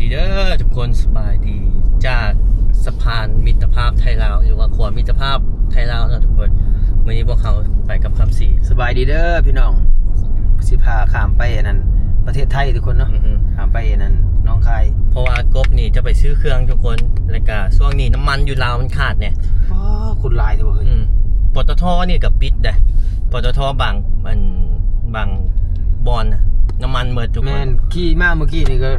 ດີເດີທຸກຄົນ ສະບາຍດີຈາກສະພານມິດຕະພາບໄທລາວ ຫຼືວ່າຂົວມິດຕະພາບໄທລາວເນາະທຸກຄົນ. ມື້ນີ້ພວກເຮົາໄປກັບຄຳສີ. ສະບາຍດີເດີພີ່ນ້ອງ ຊິພາຂ້າມໄປອັນນັ້ນ ປະເທດໄທທຸກຄົນເນາະ. ອືຮຶ ຂ້າມໄປອັນນັ້ນ ໜອງຄາຍ ເພາະວ່າກົບນີ້ຈະໄປຊື້ເຄື່ອງທຸກຄົນ ແລ້ວກະຊ່ວງນີ້ນ້ຳມັນຢູ່ລາວມັນຂາດແດ່. ອໍ ຄົນຫຼາຍແທ້ເວີ້ຍ. ອືມ ປຕທ ນີ້ກໍປິດເດ້ ປຕທ ບາງ ອັນ ບາງບ່ອນນະ ນ້ຳມັນໝົດທຸກຄົນ. ແມ່ນ ຂີ່ມາມື້ກີ້ນີ້ກໍ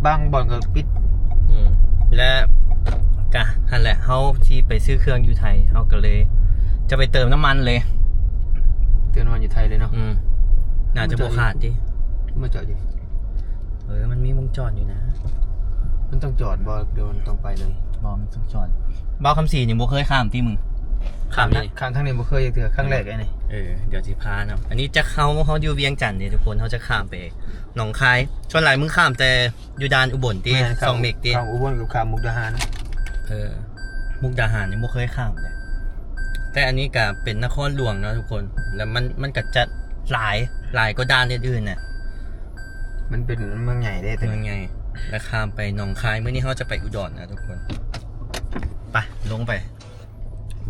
ບາງບ່ອນກໍປິດ. ອືມ ແລະ ກະຫັ້ນແຫຼະ ເຮົາຊິໄປຊື້ເຄື່ອງຢູ່ໄທ ເຮົາກໍເລີຍຈະໄປເຕີມນ້ຳມັນເລີຍ. ເຕີມນ້ຳມັນຢູ່ໄທເລີຍເນາະ. ອືມ ໜ້າຈະບໍ່ຂາດຕິ ມາຈອດຢູ່. ເອີ ມັນມີໝ່ອງຈອດຢູ່ນະ. ມັນຕ້ອງຈອດບໍ່ ຫຼືມັນຕ້ອງໄປເລີຍ? ບໍ່ ມັນຕ້ອງຈອດ. ບ່າວຄຳສີຍັງບໍ່ເຄີຍຂ້າມຕິມຶງ? ຂ້າມນີ້ ຂ້າມທາງນີ້ບໍ່ເຄີຍຈັກເທື່ອ ຄັ້ງແລກເລີຍນີ້. ເອີ ດຽວຊິພາເນາະ. ອັນນີ້ຈາກເຮົາ ເຮົາຢູ່ວຽງຈັນເດ້ທຸກຄົນ ເຮົາຈະຂ້າມໄປໜອງຄາຍ. ສ່ວນຫຼາຍມຶງຂ້າມແຕ່ຢູ່ດ່ານອຸບົນຕິ ແມ່ນ ຊ່ອງເມັກຕິ ຂ້າມອຸບົນກັບຂ້າມມຸກດາຫານ. ເອີ ມຸກດາຫານຍັງບໍ່ເຄີຍຂ້າມເລີຍ ແຕ່ອັນນີ້ກະເປັນນະຄອນຫຼວງເນາະທຸກຄົນ ແລ້ວມັນ ມັນກະຈະຫຼາຍ ຫຼາຍກວ່າດ່ານອື່ນໆນະ. ມັນເປັນເມືອງໃຫຍ່ເດ້ ເມືອງໃຫຍ່ ແລ້ວຂ້າມໄປໜອງຄາຍ. ມື້ນີ້ເຮົາຈະໄປອຸດອນນະທຸກຄົນ. ໄປ ລົງໄປ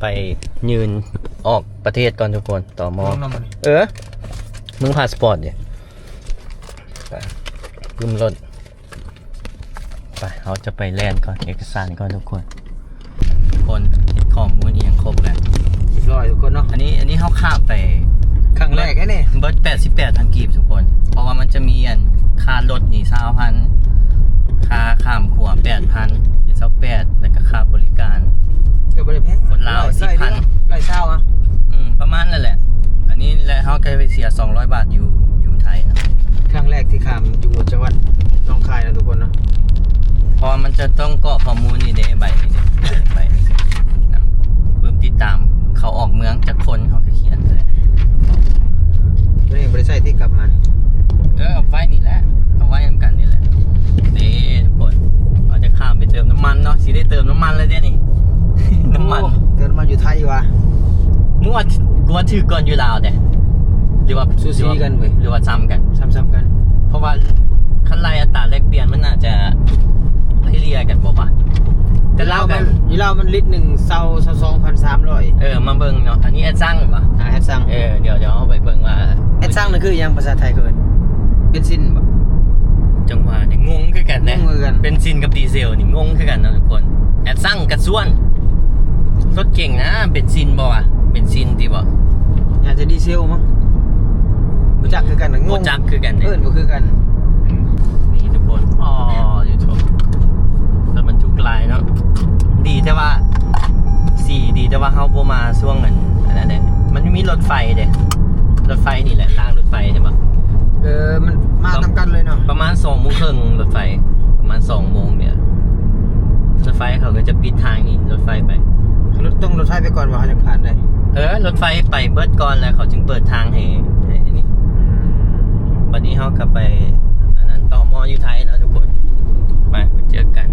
ໄປຍື່ນອອກປະເທດກ່ອນທຸກຄົນ ຕມ. ເອີ ມຶງພາສປອດເດ ໄປ ຢືມລົດ. ໄປ ເຮົາຈະໄປແລ່ນກ່ອນ ເອກະສານກ່ອນທຸກຄົນ. ທຸກຄົນເຮັດຂໍ້ມູນອີ່ຫຍັງຄົບແລ້ວ ຮຽບຮ້ອຍທຸກຄົນເນາະ. ອັນນີ້ ອັນນີ້ເຮົາຂ້າມໄປຄັ້ງແລກເດ້ນີ້ ເບິດແປດສິບແປດພັນກີບທຸກຄົນ ເພາະວ່າມັນຈະມີອັນຄ່າລົດນີ້ຊາວພັນ ຄ່າຂ້າມຂົວແປດພັນ ເປັນຊາວແປດ ແລ້ວກໍຄ່າບໍລິການ ກໍບໍ່ໄດ້ແພງ ຄົນລາວສິບພັນ ຮ້ອຍຊາວອະ. ອືມ ປະມານນັ້ນແຫຼະ. ອັນນີ້ແຫຼະ ເຮົາກໍໄປເສຍສອງຮ້ອຍບາດຢູ່ ຢູ່ໄທເນາະ. ຄັ້ງແລກທີ່ຂ້າມຢູ່ຈັງຫວັດໜອງຄາຍເນາະທຸກຄົນເນາະ ເພາະວ່າມັນຈະຕ້ອງກອກຂໍ້ມູນນີ້ເດ້ ໃບນີ້ເດ້ ໃບນີ້ນະ ປຶບ ຕິດຕາມເຂົ້າອອກເມືອງຈັກຄົນ ເຮົາກໍຂຽນໃສ່. ໂຕນີ້ບໍ່ໄດ້ໃຊ້ຕິ ກັບມານີ້? ເອີ ເອົາໄວ້ນີ້ແຫຼະ ເອົາໄວ້ນຳກັນນີ້ແຫຼະ. ນີ້ທຸກຄົນ ເຮົາຈະຂ້າມໄປເຕີມນ້ຳມັນເນາະ ຊິໄດ້ເຕີມນ້ຳມັນແລ້ວເດ້ນີ້ ນ້ຳມັນ. ໂອ້ ເຕີມນ້ຳມັນຢູ່ໄທຫວາ? ມຶງວ່າ ກູວ່າຖືກກ່ອນຢູ່ລາວເດ້ ຫຼືວ່າ ສູສີກັນເວີ້ຍ ຫຼືວ່າສ່ຳກັນ? ສ່ຳໆກັນ ເພາະວ່າຄັນໄລ່ອັດຕາແລກປ່ຽນມັນໜ້າຈະໄລ່ເລ່ຍກັນບໍ່ວະ? ແຕ່ລາວກັນ ຢູ່ລາວມັນລິດໜຶ່ງຊາວ ຊາວສອງພັນສາມຮ້ອຍ. ເອີ ມາເບິ່ງເນາະ ອັນນີ້ແອັດຊັງແມ່ນບໍ່? ອ່າ ແອັດຊັງ. ເອີ ດຽວ ດຽວເຮົາໄປເບິ່ງວ່າ ແອັດຊັງນັ້ນຄືຫຍັງ ພາສາໄທເຂົາເອີ້ນ ເບນຊິນບໍ່? ຈັ່ງຫວະນີ້ງົງຄືກັນເດ້ ງົງຄືກັນ ເບນຊິນກັບດີເຊວນີ້ງົງຄືກັນເນາະທຸກຄົນ. ແອັດຊັງກັບສ່ວນ ລົດເກັ່ງນະ ເບນຊິນບໍ່ວະ? ເບນຊິນຕິບໍ່? ອາດຈະດີເຊວມັ້ງ ບໍ່ຈັກຄືກັນ ງົງ ບໍ່ຈັກຄືກັນເດ້ ເອີ້ນບໍ່ຄືກັນ. ນີ້ທຸກຄົນ ອໍ ຢູ່ທຸກ ລົດບັນທຸກຫຼາຍເນາະ. ດີແຕ່ວ່າ ສີ ດີແຕ່ວ່າເຮົາບໍ່ມາຊ່ວງອັນ ອັນນັ້ນເດ້ ມັນມີລົດໄຟເດ້ ລົດໄຟນີ້ແຫຼະ ລາງລົດໄຟເຫັນບໍ່? ເອີ ມັນມານຳກັນເລີຍເນາະ ປະມານສອງໂມງເຄິ່ງ ລົດໄຟ ປະມານສອງໂມງນີ້ແຫຼະ. ລົດໄຟເຂົາກໍຈະປິດທາງນີ້ ລົດໄຟໄປ ລົດ ຕ້ອງລົດໄຟໄປກ່ອນບໍ່ ເຮົາຈັ່ງຜ່ານໄດ້? ເອີ ລົດໄຟໄປເບິດກ່ອນ ແລ້ວເຂົາຈຶ່ງເປີດທາງໃຫ້ ໃຫ້ອັນນີ້. ອືມ ບັດນີ້ເຮົາກໍໄປອັນນັ້ນ ຕມ ຢູ່ໄທເນາະທຸກຄົນ. ໄປ ໄປເຈີກັນ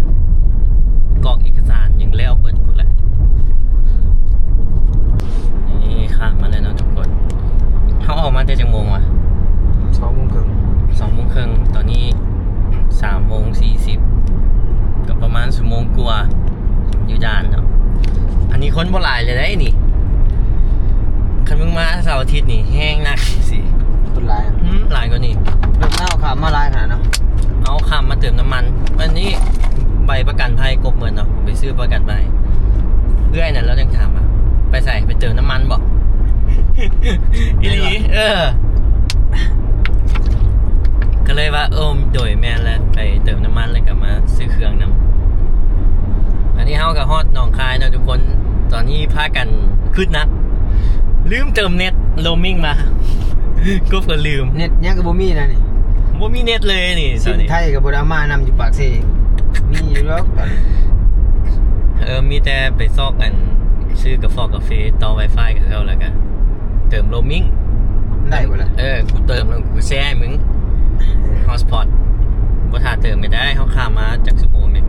ກອກເອກະສານຍັງແລ້ວເບິດພຸ້ນແຫຼະ. ນີ້ຂ້າມມາແລ້ວເນາະທຸກຄົນ. ເຮົາອອກມາແຕ່ຈັກໂມງວະ? ສອງໂມງເຄິ່ງ ສອງໂມງເຄິ່ງ ຕອນນີ້ສາມໂມງສີ່ສິບ ກໍປະມານຊົ່ວໂມງກວ່າຢູ່ດ່ານເນາະ. ອັນນີ້ຄົນບໍ່ຫຼາຍເລີຍເດ້ນີ້ ຄັນມຶງມາເສົາອາທິດນີ້ແຮງໜັກຊິ ຄົນຫຼາຍ ອືມ ຫຼາຍກວ່ານີ້. ລົດເຮົາຂ້າມມາຫຼາຍຂະໜາດເນາະ ເຮົາຂ້າມມາເຕີມນ້ຳມັນ. ອັນນີ້ໃບປະກັນໄພກົບເໝິດເນາະ ໄປຊື້ປະກັນໄພ. ເອື້ອຍນັ້ນລາວຍັງຖາມວ່າ ໄປໃສ ໄປເຕີມນ້ຳມັນບໍ່? ອີ່ຫຼີ ເອີ ກໍເລີຍວ່າ ເອີ ໂດຍ ແມ່ນແຫຼະ ໄປເຕີມນ້ຳມັນ ແລ້ວກໍມາຊື້ເຄື່ອງນຳ. ອັນນີ້ເຮົາກໍຮອດໜອງຄາຍເນາະທຸກຄົນ. ຕອນນີ້ພາກັນຄຶດໜັກ ລືມເຕີມເນັດ ໂຣມມິງມາ ກົບກໍລືມ ເນັດຫຍັງກໍບໍ່ມີນະນີ້ ບໍ່ມີເນັດເລີຍນີ້. ຊິມໄທກໍບໍ່ໄດ້ເອົາມານຳ ຢູ່ປາກເຊ ມີຢູ່ດອກ. ເອີ ມີແຕ່ໄປຊອກອັນ ຊື້ກາຟອກກາເຟ ຕໍ່ໄວຟາຍກັບເຂົາ ແລ້ວກໍເຕີມໂຣມມິງ ໄດ້ບໍ່ລະ? ເອີ ກູເຕີມແລ້ວກູແຊໃຫ້ມຶງ ຮອດສະປອດ. ບໍ່ຖ້າເຕີມກໍໄດ້ ເຮົາຂ້າມມາຈັກຊົ່ວໂມງໜຶ່ງ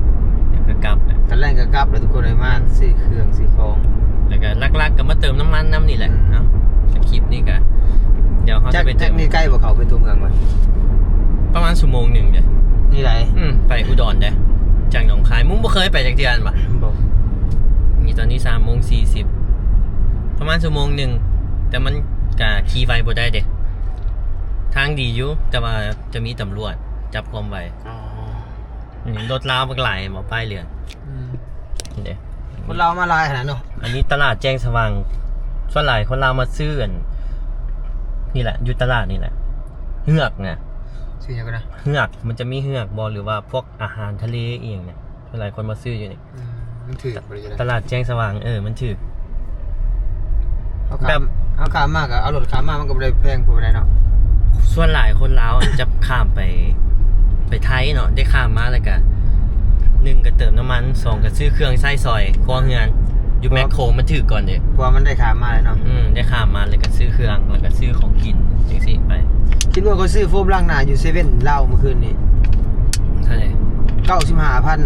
ແລ້ວກໍກັບ. ຕອນແລງກໍກັບແລ້ວທຸກຄົນເອີຍ ມາຊື້ເຄື່ອງຊື້ຂອງ ແລ້ວກໍຫຼັກໆກໍມາເຕີມນ້ຳມັນນຳນີ້ແຫຼະເນາະ. ຄລິບນີ້ກໍ ດຽວເຮົາຈະໄປເຕີມ. ນີ້ໃກ້ບໍ່ ເຂົ້າໄປຕົວເມືອງບໍ່? ປະມານຊົ່ວໂມງໜຶ່ງເດ້. ນີ້ໃດ? ອືມ ໄປ ໄປອຸດອນເດ້ ຈາກໜອງຄາຍ. ມຶງບໍ່ເຄີຍໄປຈັກເທື່ອຫັ້ນຫວາ? ບໍ່. ນີ້ຕອນນີ້ສາມໂມງສີ່ສິບ ປະມານຊົ່ວໂມງໜຶ່ງ ແຕ່ມັນກະຂີ່ໄວບໍ່ໄດ້ເດ້. ທາງດີຢູ່ ແຕ່ວ່າຈະມີຕຳຫຼວດຈັບຄວາມໄວ. ອໍ. ອືມ ລົດລາວບັກຫຼາຍ ເຫັນບໍ່ ປ້າຍເຫຼືອງ. ອືມ ນີ້ເດ້ ຄົນລາວມາຫຼາຍຂະໜາດເນາະ. ອັນນີ້ຕະຫຼາດແຈ້ງສະຫວ່າງ ສ່ວນຫຼາຍຄົນລາວມາຊື້ອັນນີ້ແຫຼະ ຢູ່ຕະຫຼາດນີ້ແຫຼະ ເຮືອກນະ. ຊື້ຫຍັງກໍໄດ້ ເຮືອກ ມັນຈະມີເຮືອກບໍ່ ຫຼືວ່າພວກອາຫານທະເລອີ່ຫຍັງນີ້ ສ່ວນຫຼາຍຄົນມາຊື້ຢູ່ນີ້. ອືມ ມັນຖືກບໍ່ ຫຼືຈັ່ງໃດ? ຕະຫຼາດແຈ້ງສະຫວ່າງ ເອີ ມັນຖືກ. ເຮົາຂ້າມ ແບບ ເຮົາຂ້າມມາກໍເອົາລົດຂ້າມມາ ມັນກໍບໍ່ໄດ້ແພງປານໃດເນາະ. ສ່ວນຫຼາຍຄົນລາວຈະຂ້າມໄປ ໄປໄທເນາະ ໄດ້ຂ້າມມາແລ້ວກະ ໜຶ່ງກະເຕີມນ້ຳມັນ ສອງກະຊື້ເຄື່ອງໃຊ້ສອຍຄົວເຮືອນ ຢູ່ແມັກໂຄມັນຖືກກ່ອນເດ້ ເພາະວ່າມັນໄດ້ຂ້າມມາແລ້ວເນາະ. ອືມ ໄດ້ຂ້າມມາແລ້ວກະຊື້ເຄື່ອງ ແລ້ວກະຊື້ຂອງກິນຈັ່ງຊີ້ໄປ. ຄິດວ່າຂ້ອຍຊື້ໂຟມລ້າງໜ້າຢູ່ເຊເວັ່ນລາວມື້ຄືນນີ້ ເທົ່າໃດ? ເກົ້າສິບຫ້າພັນ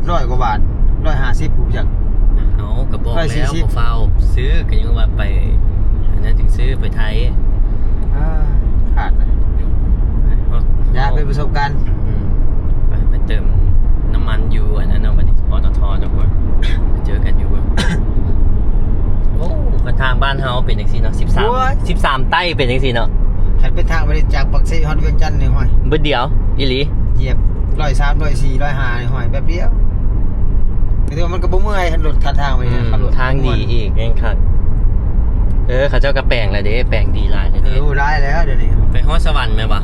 ຮ້ອຍກວ່າບາດ ຮ້ອຍຫ້າສິບ ຜູ້ຈັກ. ເອົາ ກະບອກແລ້ວ ຮ້ອຍສີ່ສິບ ບໍ່ຟ້າວຊື້ ກະຍັງວ່າໄປອັນນັ້ນຈຶ່ງຊື້ໄປໄທ. ອ່າ ຂາດນະ ໄປ ເຮົາ ຢ່າ ເປັນປະສົບການ. ອືມ ໄປ ໄປເຕີມນ້ຳມັນຢູ່ອັນນັ້ນເນາະ ບັດນີ້ ປຕທ ທຸກຄົນ ໄປເຈີກັນຢູ່ພຸ້ນ. ໂອ້ ຄັນທາງບ້ານເຮົາເປັນຈັ່ງຊີ້ເນາະ ສິບສາມ ໂອ້ຍ ສິບສາມໃຕ້ເປັນຈັ່ງຊີ້ເນາະ. ຄັນເປັນທາງໄປຈາກປາກເຊຮອດວຽງຈັນນີ້ ຫ້ອຍ ບຶດດຽວອີ່ຫຼີ ຢຽບຮ້ອຍສາມ ຮ້ອຍສີ່ ຮ້ອຍຫ້າ ຫ້ອຍ ແປັບດຽວ. ແຕ່ວ່າມັນກໍບໍ່ເມື່ອຍ ຄັນລົດຄັນທາງໄປນີ້ ອືມ ຂັບລົດ ທາງດີອີກ ແຮງຄັກ. ເອີ ເຂົາເຈົ້າກໍແປງແລ້ວເດ້ ແປງດີຫຼາຍແລ້ວ ເອີ ເດ້ ຫຼາຍແລ້ວດຽວນີ້. ໄປຮອດສະຫວັນແມ່ນບໍ່?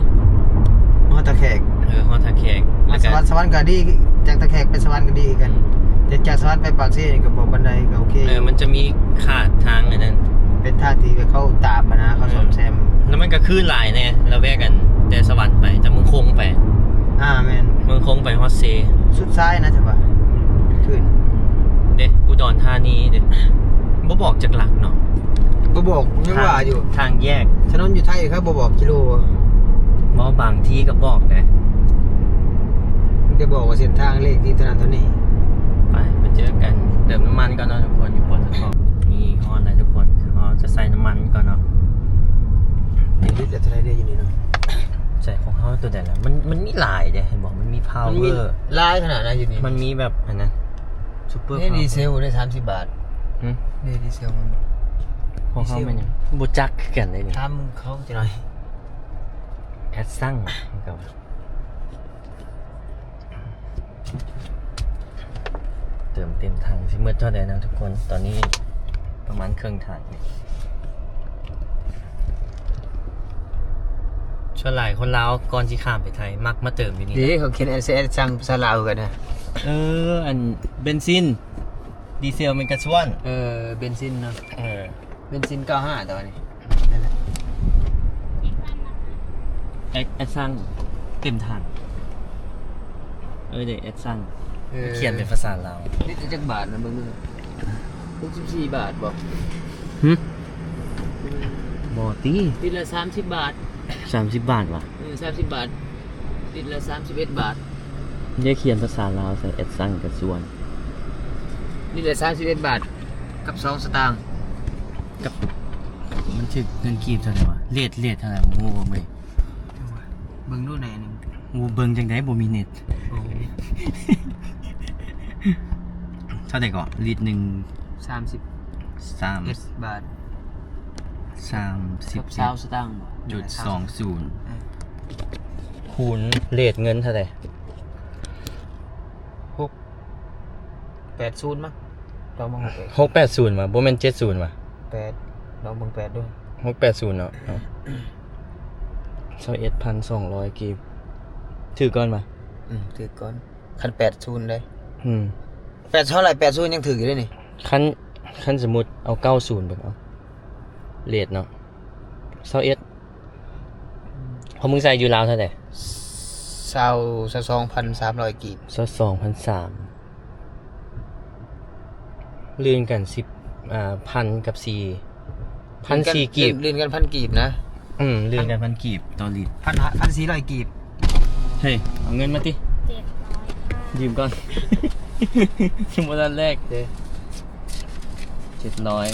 ຮອດທ່າແຂກ. ເອີ ຮອດທ່າແຂກ ແລ້ວກໍສະຫວັນ ສະຫວັນກໍດີ ຈາກທ່າແຂກໄປສະຫວັນກໍດີຄືກັນ. ອືມ ແຕ່ຈາກສະຫວັນໄປປາກເຊນີ້ກໍບໍ່ປານໃດ ກໍໂອເຄ. ເອີ ມັນຈະມີຂາດທາງອັນນັ້ນ ເປັນທາງທີ່ແບບເຂົາຕາບຫັ້ນນະ ເຂົາ ເອີ ສ້ອມແຊມ ແລ້ວມັນກໍຄືນຫຼາຍແນ່ ລະແວກອັນແຕ່ສະຫວັນໄປ ຈາກເມືອງຄົງໄປ. ອ່າ ແມ່ນ ເມືອງຄົງໄປຮອດເຊ ສຸດທ້າຍນະ ຖືວ່າຄືນ. ເດ້ ອຸດອນທານີເດ້ ບໍ່ບອກຈັກຫຼັກເນາະ. ບໍ່ບອກ ຍັງວ່າຢູ່ ທາງແຍກ ຖະໜົນຢູ່ໄທເຂົາບໍ່ບອກກິໂລ. ບໍ່ ບາງທີ່ກໍບອກເດ້ ມັນຈະບອກວ່າເສັ້ນທາງເລກທີ່ເທົ່ານັ້ນເທົ່ານີ້. ໄປ ໄປເຈີກັນ ເຕີມນ້ຳມັນກ່ອນເນາະທຸກຄົນ ຢູ່ ປຕທ. ນີ້ຮອດແລ້ວທຸກຄົນ ເຮົາຈະໃສ່ນ້ຳມັນກ່ອນເນາະ. ລິດລະເທົ່າໃດເດ້ຢູ່ນີ້ເນາະ? ໃສ່ຂອງເຮົາຕົວໃດລະ? ມັນ ມັນມີຫຼາຍເດ້ ເຫັນບໍ່? ມັນມີພາວເວີ ມັນມີຫຼາຍຂະໜາດໃດຢູ່ນີ້? ມັນມີແບບອັນນັ້ນ ຊຸບເປີ ນີ້ດີເຊລໄດ້ສາມສິບບາດ. ຫຶ? ນີ້ດີເຊລມັນ ຂອງເຮົາແມ່ນຫຍັງ? ບໍ່ຈັກຄືກັນເດ້ນີ້ ຖາມເຂົາຈັກໜ່ອຍ. ແອັດຊັງ ເຕີມເຕັມຖັງຊິໝົດເທົ່າໃດເນາະທຸກຄົນ? ຕອນນີ້ປະມານເຄິ່ງຖັງ. ສ່ວນຫຼາຍຄົນລາວກ່ອນຊິຂ້າມໄປໄທ ມັກມາເຕີມຢູ່ນີ້. ເດ້ ເຂົາຂຽນແອັດ ແອັດຊັງພາສາລາວຄືກັນນະ. ເອີ ອັນເບັນຊິນ ດີເຊລແມ່ນກາຊວນ. ເອີ ເບັນຊິນເນາະ. ເອີ ເບັນຊິນເກົ້າຫ້າ ຕອນນີ້ ນັ້ນແຫຼະ. ແອັດ ແອັດຊັງເຕັມຖັງ. ເອີ ເດ້ ແອັດຊັງ ເອີ ຂຽນເປັນພາສາລາວ. ລິດຈັກບາດນະ ເບິ່ງດູ. ຫົກສິບສີ່ບາດບໍ? ຫຶ? ບໍ່ຕິ ລິດລະສາມສິບບາດ. ສາມສິບບາດຫວາ? ເອີ ສາມສິບບາດ. ລິດລະສາມສິບເອັດບາດ. ໄດ້ຂຽນພາສາລາວໃສ່ແອັດຊັງກະຊວນ. ລິດລະສາມສິບເອັດບາດກັບສອງສະຕາງ. ກັບ ມັນຖືກເງິນກີບເທົ່າໃດຫວາ? ເຣດ ເຣດເທົ່າໃດ? ໂອ້ ເບິ່ງດູໃນອັນນີ້. ໂອ້ ເບິ່ງຈັ່ງໃດບໍ່ມີເນັດ? ໂອ້ ເທົ່າໃດເກາະ? ລິດໜຶ່ງ ສາມສິບ ສາມ ເອັດບາດ ສາມສິບ ກັບຊາວສະຕາງບໍ? ຈຸດສອງສູນ ເອີ ຄູນເຣດເງິນເທົ່າໃດ? ຫົກແປດສູນ ມັ້ງ ລອງເບິ່ງ. ຫົກແປດສູນຫວາ? ບໍ່ແມ່ນເຈັດສູນຫວາ? ແປດ ລອງເບິ່ງແປດດູ. ຫົກແປດສູນເນາະ. ເອົາ ຊາວເອັດພັນສອງຮ້ອຍກີບ ຖືກກ່ອນຫວາ? ອືມ ຖືກກ່ອນ ຄັນແປດສູນເດ້. ອືມ ແປດເທົ່າໃດ? ແປດສູນຍັງຖືກຢູ່ເດ້ນີ້. ຄັນ ຄັນສົມມຸດເອົາເກົ້າສູນເບິ່ງ ເອົາເຣດເນາະ ຊາວເອັດ ຂອງມຶງໃສ່ຢູ່ລາວເທົ່າໃດ? ຊາວ ຊາວສອງພັນສາມຮ້ອຍກີບ. ຊາວສອງພັນສາມ ລື່ນກັນສິບ ອ່າ ພັນກັບສີ່ ພັນສີ່ກີບ. ລື່ນກັນພັນກີບນະ. ອືມ ລື່ນກັນພັນກີບຕໍ່ລິດ ພັນ ພັນສີ່ຮ້ອຍກີບ. ເຮີ້ຍ ເອົາເງິນມາຕິ ເຈັດຮ້ອຍ ຢືມກ່ອນ ຍັງບໍ່ທັນແລກເດ້. ເຈັດຮ້ອຍ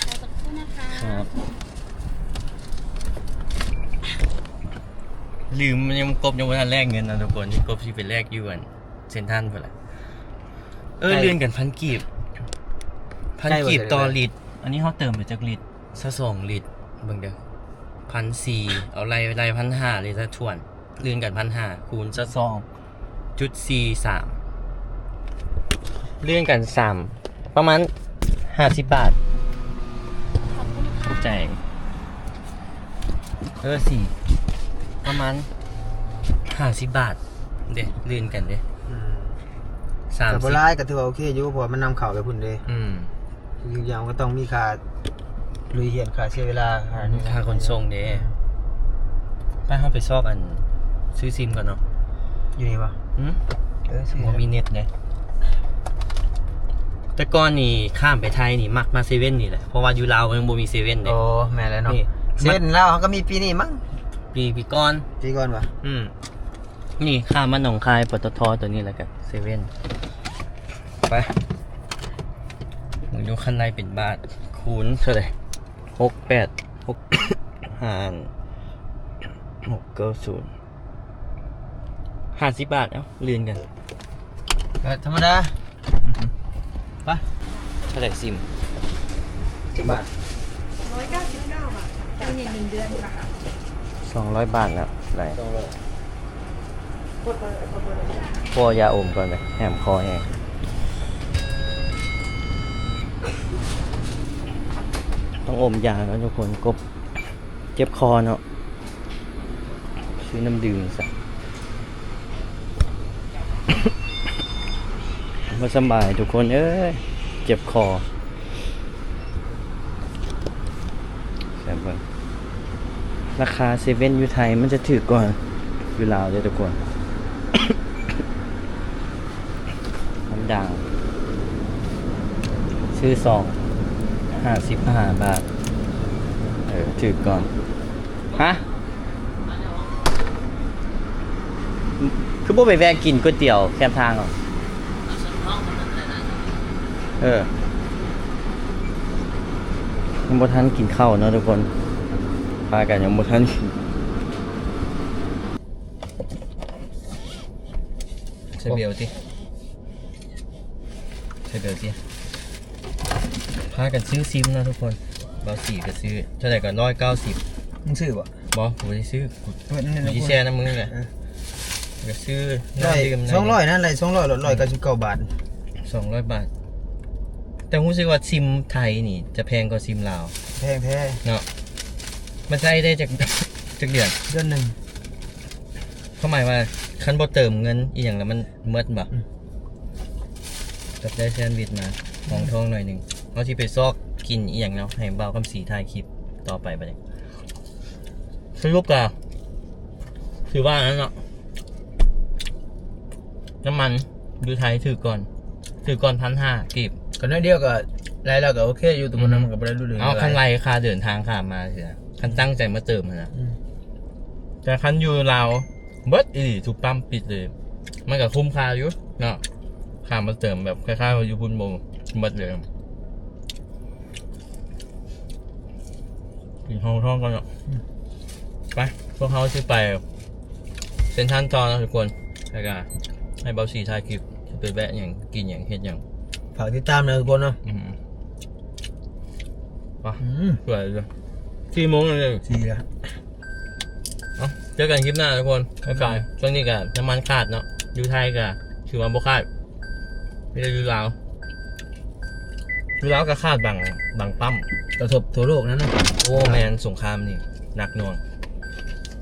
ຂໍສັກຄົ່ນນະຄະ. ຄັບ. ລືມ ຍັງ ກົບຍັງບໍ່ທັນແລກເງິນນະທຸກຄົນ. ກົບຊິໄປແລກຢູ່ອັນເຊັນທຣານພຸ້ນລະ. ເອີ ໃກ້ ລື່ນກັນພັນກີບ ພັນ ໃກ້ບໍ່ ກີບຕໍ່ລິດ. ອັນນີ້ເຮົາເຕີມໄປຈັກລິດ? ຊາວສອງລິດ. ເບິ່ງເດີ ພັນສີ່ ເອົາໄລ່ ໄລ່ພັນຫ້າ ລິດລະຖ້ວນ. ລື່ນກັນພັນຫ້າ ຄູນຊາວສອງຈຸດສີ່ສາມ ລື່ນກັນສາມ ປະມານຫ້າສິບບາດ. ຂອບໃຈ. ເອີ ສີ່ ປະມານຫ້າສິບບາດເດ້ ລື່ນກັນເດ້. ອືມ ສາມສິບ ກໍບໍ່ຫຼາຍ ກໍຖືວ່າໂອເຄຢູ່ ເພາະວ່າມັນນຳເຂົ້າໄປພຸ້ນເດ້. ອືມ ທຸກຢ່າງມັນກໍຕ້ອງມີຄ່າລຸຍຮຽນ ຄ່າເສຍເວລາ ຄ່າ ອືມ ຄ່າຂົນສົ່ງເດ້. ອືມ ໄປ ເຮົາໄປຊອກອັນຊື້ຊິມກ່ອນເນາະ. ຢູ່ນີ້ບໍ່? ຫືມ? ເອີ ຊື້ ບໍ່ມີເນັດເດ້. ແຕ່ກ່ອນນີ້ຂ້າມໄປໄທນີ້ມັກມາເຊເວັ່ນນີ້ແຫຼະ ເພາະວ່າຢູ່ລາວມັນບໍ່ມີເຊເວັ່ນເດ້. ໂອ້ ແມ່ນແລ້ວເນາະ. ນີ້ ເຊເວັ່ນລາວເຮົາກໍມີປີນີ້ມັ້ງ. ປີ ປີກ່ອນ ປີກ່ອນຫວາ? ອືມ ນີ້ຂ້າມມາໜອງຄາຍ ປຕທ ຕົວນີ້ ແລ້ວກໍເຊເວັ່ນ. ໄປ ເບິ່ງດູ ຄັນໄລ່ເປັນບາດ ຄູນເທົ່າໃດ? ຫົກແປດ ຫົກ ຫານ ຫົກເກົ້າສູນ ຫ້າສິບບາດ. ເອົ້າ ລື່ນກັນ ກໍທຳມະດາ. ອືຮຶ ໄປ. ເທົ່າໃດຊິມ? ຈັກບາດ? ຮ້ອຍເກົ້າສິບເກົ້າບາດ. ຈ່າຍໃຫ້ໜຶ່ງເດືອນ ສອງຮ້ອຍບາດແລ້ວ. ໄດ້ ສອງຮ້ອຍ. ພໍຢາອົມກ່ອນໄປ ແຫມຄໍແຮງ. ຕ້ອງອົມຢາກ່ອນທຸກຄົນ ກົບເຈັບຄໍເນາະ. ຊື້ນ້ຳດື່ມຊະ ບໍ່ສະບາຍທຸກຄົນເອີຍ ເຈັບຄໍ. ແຊບເບິ່ງ ລາຄາເຊເວັ່ນຢູ່ໄທມັນຈະຖືກກວ່າຢູ່ລາວເດ້ທຸກຄົນ. ນ້ຳດ່າງ ຊື້ສອງ ຫ້າສິບຫ້າບາດ. ເອີ ຖືກກ່ອນ. ຮະ? ຄືບໍ່ໄປແວະກິນກ໋ວຍຕຽວແຄມທາງເນາະ? ເອີ ຍັງບໍ່ທັນກິນເຂົ້າເນາະທຸກຄົນ ພາກັນຍັງບໍ່ທັນກິນ. ໃສ່ເບວຕິ ໃສ່ເບວຕິ. ພາກັນຊື້ຊິມເນາະທຸກຄົນ. ບ່າວສີກໍຊື້ ເທົ່າໃດກໍ ຮ້ອຍເກົ້າສິບ. ມຶງຊື້ບໍ່? ບໍ່ ກູບໍ່ໄດ້ຊື້ ກູ ເປີດນັ້ນ ກູຊິແຊນຳມຶງແຫຼະ. ເອີ ກໍຊື້ນ້ຳດື່ມ ສອງຮ້ອຍນັ້ນແຫຼະ ສອງຮ້ອຍ ຮ້ອຍເກົ້າສິບເກົ້າບາດ ສອງຮ້ອຍບາດ. ແຕ່ຮູ້ສຶກວ່າຊິມໄທນີ້ຈະແພງກວ່າຊິມລາວ ແພງແທ້ເນາະ. ມັນໃຊ້ໄດ້ຈັກ ຈັກເດືອນ? ເດືອນໜຶ່ງ. ຄວາມໝາຍວ່າ ຄັນບໍ່ເຕີມເງິນອີ່ຫຍັງແລ້ວມັນໝົດບໍ່? ອືມ ກັບໄດ້ແຊນວິດມາ ຮອງທ້ອງໜ້ອຍໜຶ່ງ. ເຮົາຊິໄປຊອກກິນອີ່ຫຍັງເນາະ ໃຫ້ບ່າວຄຳສີຖ່າຍຄລິບຕໍ່ໄປບັດນີ້. ສະຫຼຸບກໍ ຖືວ່ານັ້ນເນາະ ນ້ຳມັນຢູ່ໄທຖືກກ່ອນ ຖືກກ່ອນພັນຫ້າກີບ. ກໍໜ້ອຍດຽວກໍໄລ່ແລ້ວກໍໂອເຄຢູ່ ແຕ່ບໍ່ນັ້ນມັນກໍບໍ່ໄດ້ຫຼຸດເລີຍ. ເອົາ ຄັນໄລ່ຄ່າເດີນທາງຂ້າມມາເທື່ອ ຄັນຕັ້ງໃຈມາເຕີມຫັ້ນນະ. ອືມ ແຕ່ຄັນຢູ່ລາວ ເບິດອີ່ຫຼີ ທຸກປ້ຳປິດເລີຍ ມັນກໍຄຸ້ມຄ່າຢູ່ເນາະ. ຄ່າມາເຕີມແບບຄ້າຍໆວ່າຢູ່ພຸ້ນບໍ່ເບິດເລີຍ. ກິນຮອງທ້ອງກ່ອນເນາະ. ອືມ ໄປ ພວກເຮົາຊິໄປເຊັນທຣານຕໍ່ເນາະທຸກຄົນ ແລ້ວກໍໃຫ້ບ່າວສີຖ່າຍຄລິບ ຊິໄປແວະຫຍັງ ກິນຫຍັງ ເຮັດຫຍັງ. ຝາກຕິດຕາມເນາະທຸກຄົນເນາະ. ອືມ ໄປ ອືມ ສວຍເລີຍ ສີ່ໂມງແລ້ວເລີຍ ສີ່ແລ້ວ. ເອົາ ເຈີກັນຄລິບໜ້າທຸກຄົນ ບາຍບາຍ. ອືມ ຊ່ວງນີ້ກໍນ້ຳມັນຂາດເນາະ ຢູ່ໄທກໍຖືວ່າບໍ່ຂາດ ມີແຕ່ຢູ່ລາວ ຢູ່ລາວກໍຂາດບາງ ບາງປ້ຳ. ກະທົບທົ່ວໂລກນັ້ນເນາະ. ໂອ້ ແມ່ນ ສົງຄາມນີ້ໜັກໜ່ວງ.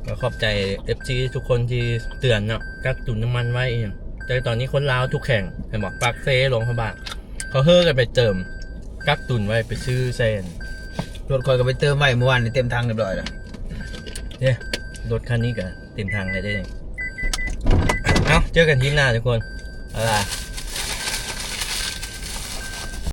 ກໍຂອບໃຈເອັຟຊີທຸກຄົນທີ່ເຕືອນເນາະ ກັກຕຸນນ້ຳມັນໄວ້ອີ່ຫຍັງ. ແຕ່ຕອນນີ້ຄົນລາວທຸກແຂວງ ເຫັນບໍ່ ປາກເຊ ຫຼວງພະບາງ ເຂົາເຮີກັນໄປເຕີມ ກັກຕຸນໄວ້ ໄປຊື້ໃສ່ ລົດຂ້ອຍກໍໄປເຕີມໄວ້ມື້ວານນີ້ ເຕັມຖັງຮຽບຮ້ອຍແລ້ວ. ເດ້ ລົດຄັນນີ້ກໍເຕັມຖັງແລ້ວເດ້. ເອົາ ເຈີກັນຄລິບໜ້າທຸກຄົນ ບາຍບາຍ.